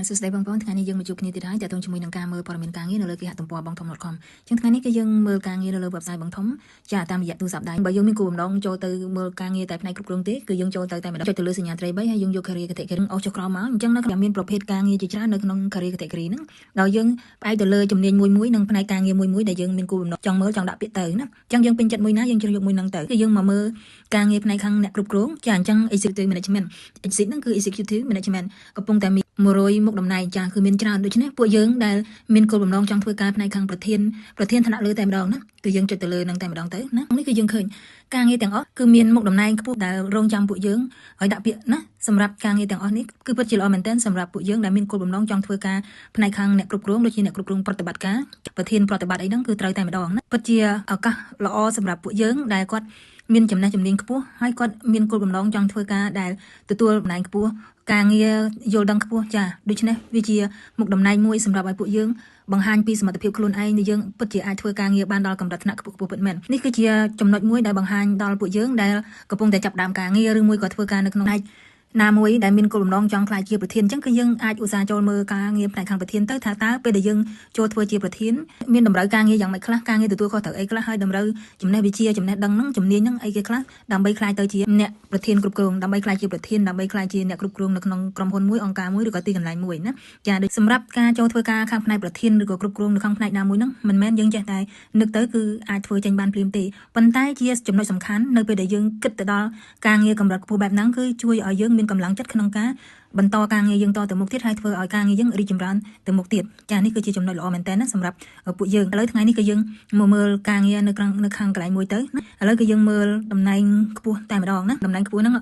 សួស្តីបងប្អូនថ្ងៃនេះយើងមកជួបគ្នាទៀតហើយតើតើជាមួយនឹងការមើលព័ត៌មានការងារនៅលើគេហទំព័របងធំ .com ចឹងថ្ងៃនេះគឺយើងមើលការងារនៅលើ website បងធំចាតាមរយៈទូរស័ព្ទដៃបើយើងមានគោលបំណងចូលទៅមើលការងារតែផ្នែកគ្រប់គ្រងទេគឺយើងចូលទៅតែម្ដងចុចទៅលើសញ្ញាត្រី3ហើយយើងយក career category អស់ចុះក្រោមមកអញ្ចឹងនៅក្នុងមានប្រភេទការងារជាច្រើននៅក្នុង career category ហ្នឹងដោយយើងផ្អែកទៅលើជំនាញមួយមួយនិងផ្នែកការងារមួយមួយដែលយើងមានគោលបំណងចង់មើលចង់ដាក់ពាក្យទៅណាអញ្ចឹងយើងពេញចិត្តមួយណាយើងជ្រើសយកមួយហ្នឹងទៅគឺយើងមកមើលការងារផ្នែកខាងអ្នកគ្រប់គ្រងចាអញ្ចឹង executive management exit ហ្នឹងគឺ executive management កំពុងតែមាន100មុខតំណែងចាគឺមានច្រើនដូច្នេះពួកយើងដែលមានគោលបំណងចង់ធ្វើការផ្នែកខាងប្រធានប្រធានថ្នាក់លើតែម្ដងណាគឺយើងចុចទៅលើនឹងតែម្ដងទៅណានេះគឺយើងឃើញការងារទាំងអស់គឺមានមុខតំណែងខ្ពស់ដែលរងចាំពួកយើងឲ្យដាក់ពាក្យណាសម្រាប់ការងារទាំងអស់នេះគឺពិតជាល្អមែនទែនសម្រាប់ពួកយើងដែលមានគោលបំណងចង់ធ្វើការផ្នែកខាងអ្នកគ្រប់គ្រងដូចជាអ្នកគ្រប់គ្រងប្រតិបត្តិការប្រធានប្រតិបត្តិអីហ្នឹងគឺត្រូវតែម្ដងណាពិតជាឱកាសល្អសម្រាប់ពួកយើងដែលគាត់មានចំណេះជំនាញខ្ពស់ហើយគាត់មានគោលបំណងចង់ធ្វើការដែលទទួលតំណែងខ្ពស់ការងារយល់ដឹងខ្ពស់ចាដូច្នេះវាជាមុខតំណែងមួយសម្រាប់ឲ្យពួកយើងបង្ហាញពីសមត្ថភាពខ្លួនឯងដែលយើងពិតជាអាចធ្វើការងារបានដល់កម្រិតថ្នាក់ខ្ពស់ខ្ពស់ពិតមែននេះគឺជាចំណុចមួយដែលបង្ហាញដល់ពួកយើងដែលកំពុងតែចាប់ផ្ដើមការងារឬមួយក៏ធ្វើការនៅក្នុងផ្នែកណាមួយដែលមានគោលបំណងចង់ក្លាយជាប្រធានអញ្ចឹងគឺយើងអាចឧស្សាហ៍ចូលមើលការងារផ្នែកខាងប្រធានទៅថាតើពេលដែលយើងចូលធ្វើជាប្រធានមានតម្រូវការងារយ៉ាងម៉េចខ្លះការងារទទួលខុសត្រូវអីខ្លះហើយតម្រូវចំណេះវិជ្ជាចំណេះដឹងហ្នឹងជំនាញហ្នឹងអីគេខ្លះដើម្បីក្លាយទៅជាអ្នកប្រធានគ្រប់គ្រងដើម្បីក្លាយជាប្រធានដើម្បីក្លាយជាអ្នកគ្រប់គ្រងនៅក្នុងក្រុមហ៊ុនមួយអង្គការមួយឬក៏ទីកន្លែងមួយណាចាដូចសម្រាប់ការចូលធ្វើការខាងផ្នែកប្រធានឬក៏គ្រប់គ្រងនៅខាងផ្នែកណាមួយហ្នឹងមិនមែនយើងចេះតែនឹកទៅគឺអាចធ្វើចេញបានភ្លាមទេប៉ុន្តែជាចំណុចសំខាន់នៅពេលដែលយើងគិតទៅដល់ការងារកម្រិតខ្ពស់បែបហ្នឹងគឺជួយឲ្យយើងមានកម្លាំងចិត្តក្នុងការបន្តការងារយើងតទៅមុខទៀតហើយធ្វើឲ្យការងារយើងរីកចម្រើនទៅមុខទៀតចានេះគឺជាចំណុចល្អមែនតើណាសម្រាប់ពួកយើងឥឡូវថ្ងៃនេះគឺយើងមកមើលការងារនៅខាងនៅខាងកន្លែងមួយទៅណាឥឡូវគឺយើងមើលតំណែងខ្ពស់តែម្ដងណាតំណែងខ្ពស់ហ្នឹង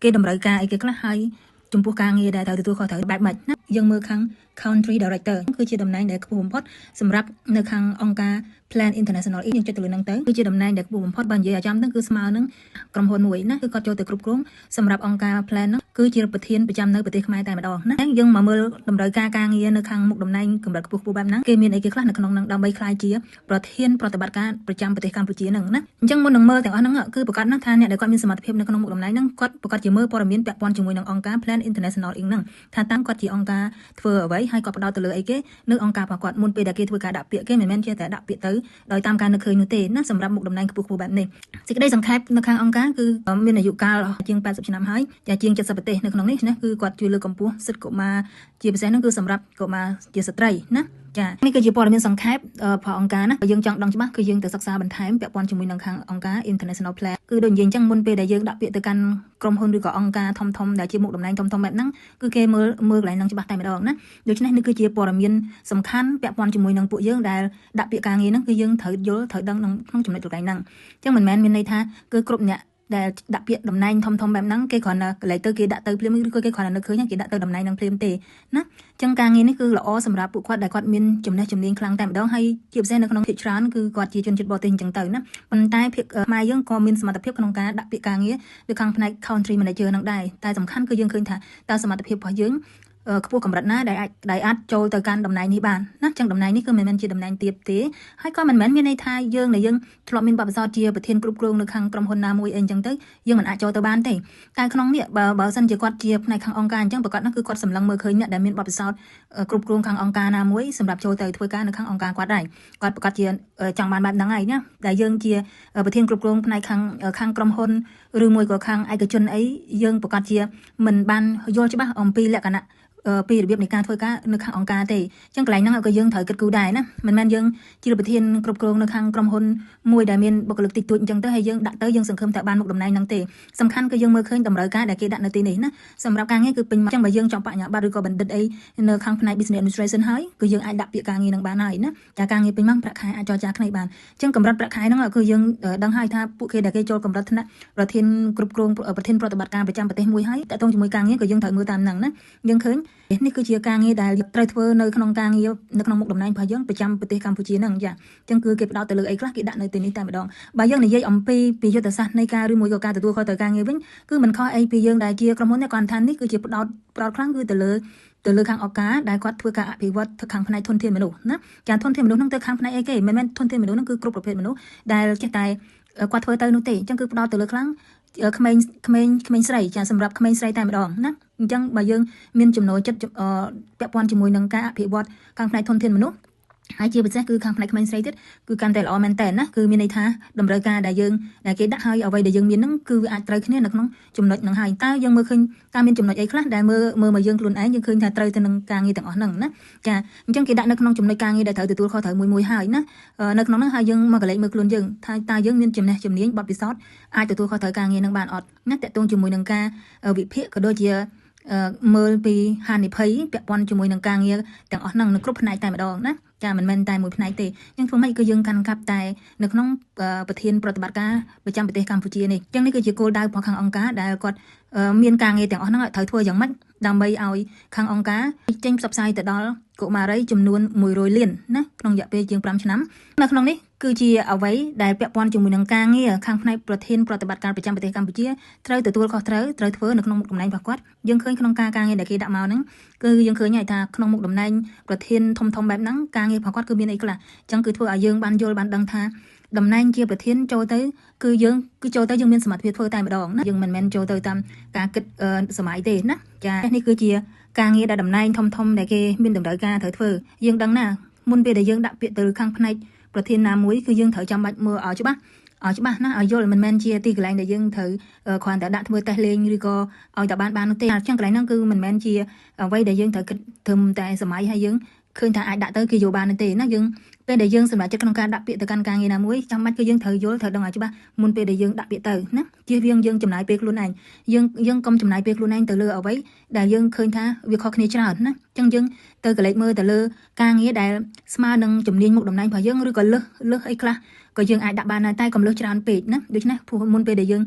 គេតម្រូវការអីគេខ្លះហើយចំពោះការងារដែលត្រូវទទួលខុសត្រូវបែបម៉េចណាយើងមើលខាង country director គឺជាតំណែងដែលខ្ពស់បំផុតសម្រាប់នៅខាងអង្គការ Plan International យើងចុចទៅលើហ្នឹងទៅគឺជាតំណែងដែលខ្ពស់បំផុតបើនិយាយឲ្យចំទៅគឺស្មើនឹងក្រុមហ៊ុនមួយណាគឺគាត់ចូលទៅគ្រប់គ្រងសម្រាប់អង្គការ Plan ហ្នឹងគឺជាប្រធានប្រចាំនៅប្រទេសខ្មែរតែម្ដងណាយើងមកមើលតម្រូវការការងារនៅខាងមុខតំណែងកម្រិតខ្ពស់ខ្ពស់បែបហ្នឹងគេមានអីគេខ្លះនៅក្នុងហ្នឹងដើម្បីក្លាយជាប្រធានប្រតិបត្តិការប្រចាំប្រទេសកម្ពុជាហ្នឹងណាអញ្ចឹងមុននឹងមើលទាំងអស់ហ្នឹងគឺប្រកាសណាស់ថាអ្នកដែលគាត់មានសមត្ថភាពនៅក្នុងមុខតំណែងហ្នឹងគាត់ប្រកាសជាមើលព័ត៌មានពាក់ព័ន្ធជាមួយនឹងអង្គការ Plan International Inc ហ្នឹងថាតាំងគាត់ជាអង្គការធ្វើអ្វីហើយគាត់ផ្ដោតទៅលើអីគេនៅអង្គការរបស់គាត់មុនពេលដែលគេធ្វើការដាក់ពាក្យគេមិនមែនជាតែដាក់ពាក្យទៅដោយតាមការនឹកឃើញនោះទេណាសម្រាប់មុខតំណែងខ្ពស់ខ្ពស់បែបនេះសេចក្តីសង្ខេបនៅខាងអង្គការគឺមានអាយុកាលជាង80ឆ្នាំហើយចាជាង70ប្រទេសនៅក្នុងនេះណាគឺគាត់ជួយលើកកម្ពស់សិទ្ធិកុមារជាពិសេសហ្នឹងគឺសម្រាប់កុមារជាស្ត្រីណាចានេះគឺជាព័ត៌មានសង្ខេបផងអង្គការណាបើយើងចង់ដឹងច្បាស់គឺយើងទៅសិក្សាបន្ថែមពាក់ព័ន្ធជាមួយនឹងខាងអង្គការ International Plan គឺដូចនិយាយអញ្ចឹងមុនពេលដែលយើងដាក់ពាក្យទៅកាន់ក្រុមហ៊ុនឬក៏អង្គការធំធំដែលជាមុខតំណែងធំធំបែបហ្នឹងគឺគេមើលមើលកន្លែងហ្នឹងច្បាស់តែម្ដងណាដូច្នេះនេះគឺជាព័ត៌មានសំខាន់ពាក់ព័ន្ធជាមួយនឹងពួកយើងដែលដាក់ពាក្យការងារហ្នឹងគឺយើងត្រូវយល់ត្រូវដឹងក្នុងចំណុចកន្លែងហ្នឹងអញ្ចឹងមិនមែនមានន័យថាគឺគ្រប់អ្នកដែលដាក់ពាក្យតំណែងធំធំបែបហ្នឹងគេគ្រាន់តែកន្លែងទៅគេដាក់ទៅភ្លាមឬក៏គេគ្រាន់តែនឹកឃើញគេដាក់ទៅតំណែងហ្នឹងភ្លាមទេណាចឹងការងារនេះគឺល្អសម្រាប់ពួកគាត់ដែលគាត់មានចំណេះជំនាញខ្លាំងតែម្ដងហើយជាពិសេសនៅក្នុងភាគច្រើនគឺគាត់ជាជនជាតិបរទេសអញ្ចឹងទៅណាប៉ុន្តែភាគខ្មែរយើងក៏មានសមត្ថភាពក្នុងការដាក់ពាក្យការងារនៅខាងផ្នែក country manager ហ្នឹងដែរតែសំខាន់គឺយើងឃើញថាតើសមត្ថភាពរបស់យើងខ្ពស់កម្រិតណាដែលអាចដែលអាចចូលទៅកាន់តំណែងនេះបានណាចឹងតំណែងនេះគឺមិនមែនជាតំណែងទាបទេហើយក៏មិនមែនមានន័យថាយើងដែលយើងធ្លាប់មានបទពិសោធន៍ជាប្រធានគ្រប់គ្រងនៅខាងក្រុមហ៊ុនណាមួយអីចឹងទៅយើងមិនអាចចូលទៅបានទេតែក្នុងនេះបើបើសិនជាគាត់ជាផ្នែកខាងអង្គការអញ្ចឹងប្រកាសណាគឺគាត់សម្លឹងមើលឃើញអ្នកដែលមានបទពិសោធន៍គ្រប់គ្រងខាងអង្គការណាមួយសម្រាប់ចូលទៅធ្វើការនៅខាងអង្គការគាត់ដែរគាត់ប្រកាសជាចង់បានបែបហ្នឹងហើយណាដែលយើងជាប្រធានគ្រប់គ្រងផ្នែកខាងខាងក្រុមហ៊ុនឬមួយក៏ខាងឯកជនអីយើងប្រកាសជាមិនបានយល់ច្បាស់អំពីលក្ខណៈពីរបៀបនៃការធ្វើការនៅខាងអង្គការទេអញ្ចឹងកន្លែងហ្នឹងក៏យើងត្រូវគិតគូរដែរណាមិនមែនយើងជាប្រធានគ្រប់គ្រងនៅខាងក្រុមហ៊ុនមួយដែលមានបុគ្គលិកតិចតួចអញ្ចឹងទៅហើយយើងដាក់ទៅយើងសង្ឃឹមតែបានមុខតំណែងហ្នឹងទេសំខាន់គឺយើងមើលឃើញតម្រូវការដែលគេដាក់នៅទីនេះណាសម្រាប់ការងារគឺពេញអញ្ចឹងបើយើងចង់បញ្ញាបត្រឬក៏បណ្ឌិតអីនៅខាងផ្នែក business administration ហើយគឺយើងអាចដាក់ពាក្យការងារនឹងបានហើយណាចាការងារពេញមកប្រាក់ខែអាចចរចាគ្នាបានអញ្ចឹងកម្រិតប្រាក់ខែហ្នឹងគឺយើងដឹងហើយថាពួកគេដែលគេចូលកម្រិតថ្នាក់ប្រធានគ្រប់គ្រងប្រធានប្រតិបត្តិការប្រចាំប្រទេសមួយហើយតកតងជាមួយការងារក៏យើងត្រូវមើលតាមហ្នឹងណាយើងឃើញនេះគឺជាការងារដែលត្រូវធ្វើនៅក្នុងការងារនៅក្នុងមុខតំណែងរបស់យើងប្រចាំប្រទេសកម្ពុជាហ្នឹងចាអញ្ចឹងគឺគេផ្ដោតទៅលើអីខ្លះគេដាក់នៅទីនេះតែម្ដងបើយើងនិយាយអំពីពីយុទ្ធសាស្ត្រនៃការឬមួយក៏ការទទួលខុសត្រូវការងារវិញគឺមិនខុសអីពីយើងដែលជាក្រុមហ៊ុនទេគ្រាន់ថានេះគឺជាផ្ដោតផ្ដោតខ្លាំងគឺទៅលើខាងអង្គការដែលគាត់ធ្វើការអភិវឌ្ឍខាងផ្នែកធនធានមនុស្សណាចាធនធានមនុស្សហ្នឹងទៅខាងផ្នែកអីគេមិនមែនធនធានមនុស្សហ្នឹងគឺគ្រប់ប្រភេទមនុស្សដែលចេះតែគាត់ធ្វើទៅនោះទេអញ្ចឹងគឺផ្ដោតទៅលើខ្លាំងក្មេងក្មេងក្មេងស្រីចាសម្រាប់ក្មេងស្រីតែម្ដងណា។ អញ្ចឹងបើយើងមានចំណូលចិត្តពាក់ព័ន្ធជាមួយនឹងការអភិវឌ្ឍខាងផ្នែកធនធានមនុស្សហើយជាពិសេសគឺខាងផ្នែកក្មេងស្រីទៀតគឺកាន់តែល្អមែនតើណាគឺមានន័យថាតម្រូវការដែលយើងដែលគេដាក់ឲ្យអ្វីដែលយើងមានហ្នឹងគឺវាអាចត្រូវគ្នានៅក្នុងចំណុចហ្នឹងហើយតើយើងមើលឃើញតើមានចំណុចអីខ្លះដែលមើលមើលមកយើងខ្លួនឯងយើងឃើញថាត្រូវទៅនឹងការងារទាំងអស់ហ្នឹងណាចាអញ្ចឹងគេដាក់នៅក្នុងចំណុចការងារដែលត្រូវទទួលខុសត្រូវមួយមួយហើយណានៅក្នុងហ្នឹងហើយយើងមកកលេចមើលខ្លួនយើងថាតើយើងមានចំណេះជំនាញបទពិសោធន៍អាចទទួលខុសត្រូវការងារហ្នឹងបានអត់ណាតកតងជាមួយនឹងការវិភាគក៏ដូចជាមើលពីហានិភ័យពាក់ព័ន្ធជាមួយនឹងការងារទាំងអស់ហ្នឹងនៅគ្រប់ផ្នែកតែម្ដងណាចាមិនមែនតែមួយផ្នែកទេអញ្ចឹងធ្វើម៉េចគឺយើងកាន់កាប់តែនៅក្នុងប្រធានប្រតិបត្តិការប្រចាំប្រទេសកម្ពុជានេះអញ្ចឹងនេះគឺជាគោលដៅរបស់ខាងអង្គការដែលគាត់មានការងារទាំងអស់ហ្នឹងត្រូវធ្វើយ៉ាងម៉េចដើម្បីឲ្យខាងអង្គការចេញផ្សព្វផ្សាយទៅដល់កុមារីចំនួន100លានណាក្នុងរយៈពេលជាង5ឆ្នាំនៅក្នុងនេះគឺជាអ្វីដែលពាក់ព័ន្ធជាមួយនឹងការងារខាងផ្នែកប្រធានប្រតិបត្តិការប្រចាំប្រទេសកម្ពុជាត្រូវទទួលខុសត្រូវត្រូវធ្វើនៅក្នុងមុខតំណែងរបស់គាត់យើងឃើញក្នុងការការងារដែលគេដាក់មកហ្នឹងគឺយើងឃើញហើយថាក្នុងមុខតំណែងប្រធានធំធំបែបហ្នឹងការងាររបស់គាត់គឺមានអីខ្លះអញ្ចឹងគឺធ្វើឲ្យយើងបានយល់បានដឹងថាតំណែងជាប្រធានចូលទៅគឺយើងគឺចូលទៅយើងមានសមត្ថភាពធ្វើតែម្ដងណាយើងមិនមែនចូលទៅតាមការគិតសម័យទេណាចានេះគឺជាការងារដែលតំណែងធំធំដែលគេមានតម្រូវការត្រូវធ្វើយើងដឹងណាមុនពេលដែលយើងដាក់ពាក្យទៅខាងផ្នែកប្រធានណាមួយគឺយើងត្រូវចាំបាច់មើលឲ្យច្បាស់ឲ្យច្បាស់ណាឲ្យយល់មិនមែនជាទីកន្លែងដែលយើងត្រូវគ្រាន់តែដាក់ធ្វើតេស្តលេងឬក៏ឲ្យតែបានបាននោះទេអញ្ចឹងកន្លែងហ្នឹងគឺមិនមែនជាអ្វីដែលយើងត្រូវគិតត្រឹមតែសម័យហើយយើងឃើញថាអាចដាក់ទៅគេយកបាននោះទេណាយើងពេលដែលយើងសម្រេចចិត្តក្នុងការដាក់ពាក្យទៅកាន់ការងារណាមួយចាំបាច់គឺយើងត្រូវយល់ត្រូវដឹងឲ្យច្បាស់មុនពេលដែលយើងដាក់ពាក្យទៅណាជៀសវាងយើងចំណាយពេលខ្លួនឯងយើងយើងកុំចំណាយពេលខ្លួនឯងទៅលើអ្វីដែលយើងឃើញថាវាខុសគ្នាច្រើនណាអញ្ចឹងយើងទៅកលេចមើលទៅលើការងារដែលស្មើនឹងជំនាញមុខតំណែងរបស់យើងឬក៏លើសលើសអីខ្លះក៏យើងអាចដាក់បានដែរតែកុំលើសច្រើនពេកណាដូច្នេះព្រោះមុនពេលដែលយើង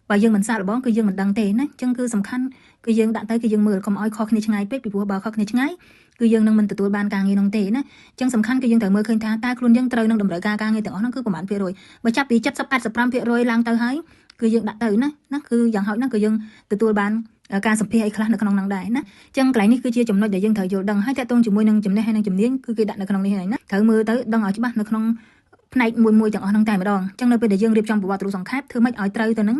បើយើងមិនសាកល្បងគឺយើងមិនដឹងទេណាអញ្ចឹងគឺសំខាន់គឺយើងដាក់ទៅគឺយើងមើលកុំឲ្យខុសគ្នាឆ្ងាយពេកពីព្រោះបើខុសគ្នាឆ្ងាយគឺយើងនឹងមិនទទួលបានការងារនោះទេណាអញ្ចឹងសំខាន់គឺយើងត្រូវមើលឃើញថាតើខ្លួនយើងត្រូវនឹងតម្រូវការការងារទាំងអស់ហ្នឹងគឺប្រហែលភាគរយបើចាប់ពី70 85%ឡើងទៅហើយគឺយើងដាក់ទៅណាណាគឺយ៉ាងហោចណាស់គឺយើងទទួលបានការសម្ភាសអីខ្លះនៅក្នុងហ្នឹងដែរណាអញ្ចឹងកន្លែងនេះគឺជាចំណុចដែលយើងត្រូវយល់ដឹងហើយតកតងជាមួយនឹងចំណេះហើយនឹងជំនាញគឺគេដាក់នៅក្នុងនេះហើយណាត្រូវមើលទៅដឹងឲ្យច្បាស់នៅក្នុងផ្នែកមួយមួយទាំងអស់ហ្នឹងតែម្ដងអញ្ចឹងនៅពេលដែលយើងរៀបចំប្រវត្តិរូបសង្ខេបធ្វើម៉េចឲ្យត្រូវទៅនឹ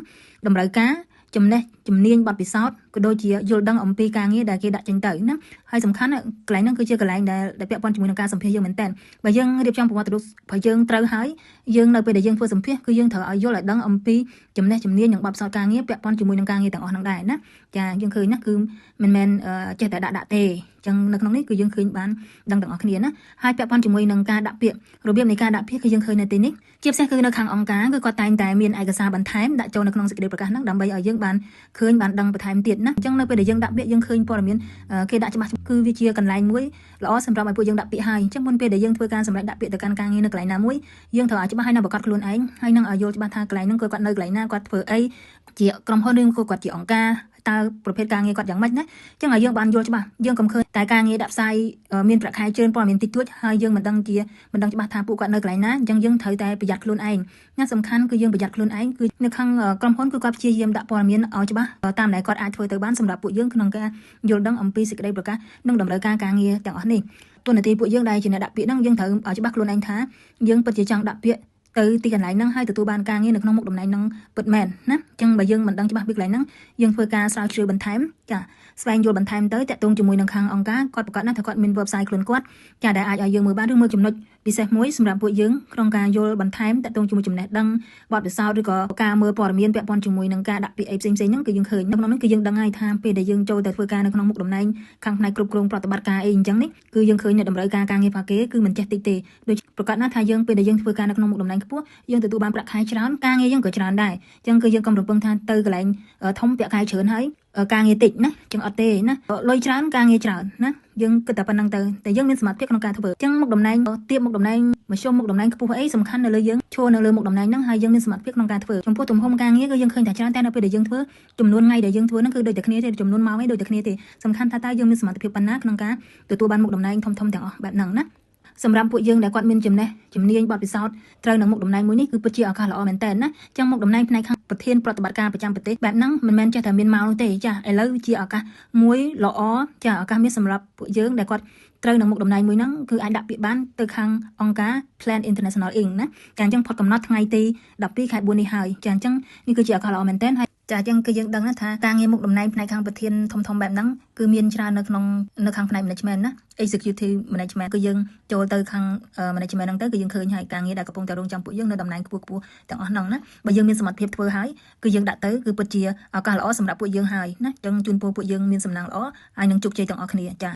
ងតម្រូវការចំណេះជំនាញបទពិសោធន៍ក៏ដូចជាយល់ដឹងអំពីការងារដែលគេដាក់ចេញទៅណាហើយសំខាន់កន្លែងហ្នឹងគឺជាកន្លែងដែលពាក់ព័ន្ធជាមួយនឹងការសម្ភាសយើងមែនតើបើយើងរៀបចំប្រវត្តិរូបបើយើងត្រូវហើយយើងនៅពេលដែលយើងធ្វើសម្ភាសគឺយើងត្រូវឲ្យយល់ឲ្យដឹងអំពីចំណេះជំនាញនិងបទពិសោធន៍ការងារពាក់ព័ន្ធជាមួយនឹងការងារទាំងអស់ហ្នឹងដែរណាចាយើងឃើញណាគឺមិនមែនចេះតែដាក់ដាក់ទេអញ្ចឹងនៅក្នុងនេះគឺយើងឃើញបានដឹងទាំងអស់គ្នាណាហើយពាក់ព័ន្ធជាមួយនឹងការដាក់ពាក្យរបៀបនៃការដាក់ពាក្យគឺយើងឃើញនៅទីនេះជាពិសេសគឺនៅខាងអង្គការគឺគាត់តែងតែមានឯកសារបន្ថែមដាក់ចូលនៅក្នុងសេចក្តីប្រកាសហ្នឹងដើម្បីឲ្យយើងបានឃើញបានដឹងបន្ថែមទៀតណាអញ្ចឹងនៅពេលដែលយើងដាក់ពាក្យយើងឃើញព័ត៌មានគេដាក់ច្បាស់គឺវាជាកន្លែងមួយល្អសម្រាប់ឲ្យពួកយើងដាក់ពាក្យហើយអញ្ចឹងមុនពេលដែលយើងធ្វើការសម្រេចដាក់ពាក្យទៅកាន់ការងារនៅកន្លែងណាមួយយើងត្រូវឲ្យច្បាស់ហើយនៅប្រកាសខ្លួនឯងហើយនឹងឲ្យយល់ច្បាស់ថាកន្លែងហ្នឹងគឺគាត់នៅកន្លែងណាគាត់ធ្វើអីជាក្រុមហ៊ុនឬក៏គាត់ជាអង្គការតើប្រភេទការងារគាត់យ៉ាងម៉េចណាអញ្ចឹងឲ្យយើងបានយល់ច្បាស់យើងកុំឃើញតែការងារដាក់ផ្សាយមានប្រាក់ខែច្រើនព័ត៌មានតិចតួចហើយយើងមិនដឹងជាមិនដឹងច្បាស់ថាពួកគាត់នៅកន្លែងណាអញ្ចឹងយើងត្រូវតែប្រយ័ត្នខ្លួនឯងណាសំខាន់គឺយើងប្រយ័ត្នខ្លួនឯងគឺនៅខាងក្រុមហ៊ុនគឺគាត់ព្យាយាមដាក់ព័ត៌មានឲ្យច្បាស់តាមដែលគាត់អាចធ្វើទៅបានសម្រាប់ពួកយើងក្នុងការយល់ដឹងអំពីសេចក្តីប្រកាសនិងតម្រូវការការងារទាំងអស់នេះតួនាទីពួកយើងដែលជាអ្នកដាក់ពាក្យហ្នឹងយើងត្រូវឲ្យច្បាស់ខ្លួនឯងថាយើងពិតជាចង់ដាក់ពាក្យទៅទីកន្លែងហ្នឹងហើយទទួលបានការងារនៅក្នុងមុខតំណែងហ្នឹងពិតមែនណាអញ្ចឹងបើយើងមិនដឹងច្បាស់ពីកន្លែងហ្នឹងយើងធ្វើការស្រាវជ្រាវបន្ថែមចាស្វែងយល់បន្ថែមទៅតាក់ទងជាមួយនឹងខាងអង្គការគាត់ប្រកាសណាស់ថាគាត់មាន website ខ្លួនគាត់ចាដែលអាចឲ្យយើងមើលបានឬមើលចំណុចពិសេសមួយសម្រាប់ពួកយើងក្នុងការយល់បន្ថែមតាក់ទងជាមួយចំណេះដឹងបទពិសោធន៍ឬក៏ការមើលព័ត៌មានពាក់ព័ន្ធជាមួយនឹងការដាក់ពាក្យអីផ្សេងៗហ្នឹងគឺយើងឃើញនៅក្នុងហ្នឹងគឺយើងដឹងហើយថាពេលដែលយើងចូលទៅធ្វើការនៅក្នុងមុខតំណែងខាងផ្នែកគ្រប់គ្រងប្រតិបត្តិការអីអញ្ចឹងនេះគឺយើងឃើញនៅតម្រូវការការងាររបស់គេគឺមិនចេះតិចទេដូចប្រកាសណាស់ថាយើងពេលដែលយើងធ្វើការនៅក្នុងមុខតំណែងខ្ពស់យើងទទួលបានប្រាក់ខែច្រើនការងារយើងក៏ច្រើនដែរអញ្ចឹងគឺយើងកុំរំពឹងថាទៅកន្លែងធំប្រាក់ខែច្រើនហើយការងារតិចណាចឹងអត់ទេណាលុយច្រើនការងារច្រើនណាយើងគិតតែប៉ុណ្្នឹងទៅតែយើងមានសមត្ថភាពក្នុងការធ្វើចឹងមុខតំណែងទៀបមុខតំណែងមធ្យមមុខតំណែងខ្ពស់អីសំខាន់នៅលើយើងឈរនៅលើមុខតំណែងហ្នឹងហើយយើងមានសមត្ថភាពក្នុងការធ្វើចំពោះទំហំការងារគឺយើងឃើញថាច្រើនតែនៅពេលដែលយើងធ្វើចំនួនថ្ងៃដែលយើងធ្វើហ្នឹងគឺដូចតែគ្នាទេចំនួនម៉ោងឯងដូចតែគ្នាទេសំខាន់ថាតើយើងមានសមត្ថភាពប៉ុណ្ណាក្នុងការទទួលបានមុខតំណែងធំៗទាំងអស់បែបហ្នឹងណាសម្រាប់ពួកយើងដែលគាត់មានចំណេះជំនាញបទពិសោធន៍ត្រូវនឹងមុខតំណែងមួយនេះគឺពិតជាឱកាសល្អមែនតើណាចឹងមុខតំណែងផ្នែកខាងប្រធានប្រតិបត្តិការប្រចាំប្រទេសបែបហ្នឹងមិនមែនចេះតែមានមកនោះទេចាឥឡូវជាឱកាសមួយល្អចាឱកាសមានសម្រាប់ពួកយើងដែលគាត់ត្រូវនឹងមុខតំណែងមួយហ្នឹងគឺអាចដាក់ពាក្យបានទៅខាងអង្គការ Plan International Inc ណាចាអញ្ចឹងផុតកំណត់ថ្ងៃទី12ខែ4នេះហើយចាអញ្ចឹងនេះគឺជាឱកាសល្អមែនតើហើយ ចាអញ្ចឹងគឺយើងដឹងណាថាការងារមុខតំណែងផ្នែកខាងប្រធានធំធំបែបហ្នឹងគឺមានច្រើននៅក្នុងនៅខាងផ្នែក management ណា executive management គឺយើងចូលទៅខាង management ហ្នឹងទៅគឺយើងឃើញហើយការងារដែលកំពុងតែរងចាំពួកយើងនៅតំណែងខ្ពស់ខ្ពស់ទាំងអស់ហ្នឹងណាបើយើងមានសមត្ថភាពធ្វើហើយគឺយើងដាក់ទៅគឺពិតជាឱកាសល្អសម្រាប់ពួកយើងហើយណាអញ្ចឹងជូនពរពួកយើងមានសំណាងល្អហើយនឹងជោគជ័យទាំងអស់គ្នាចា។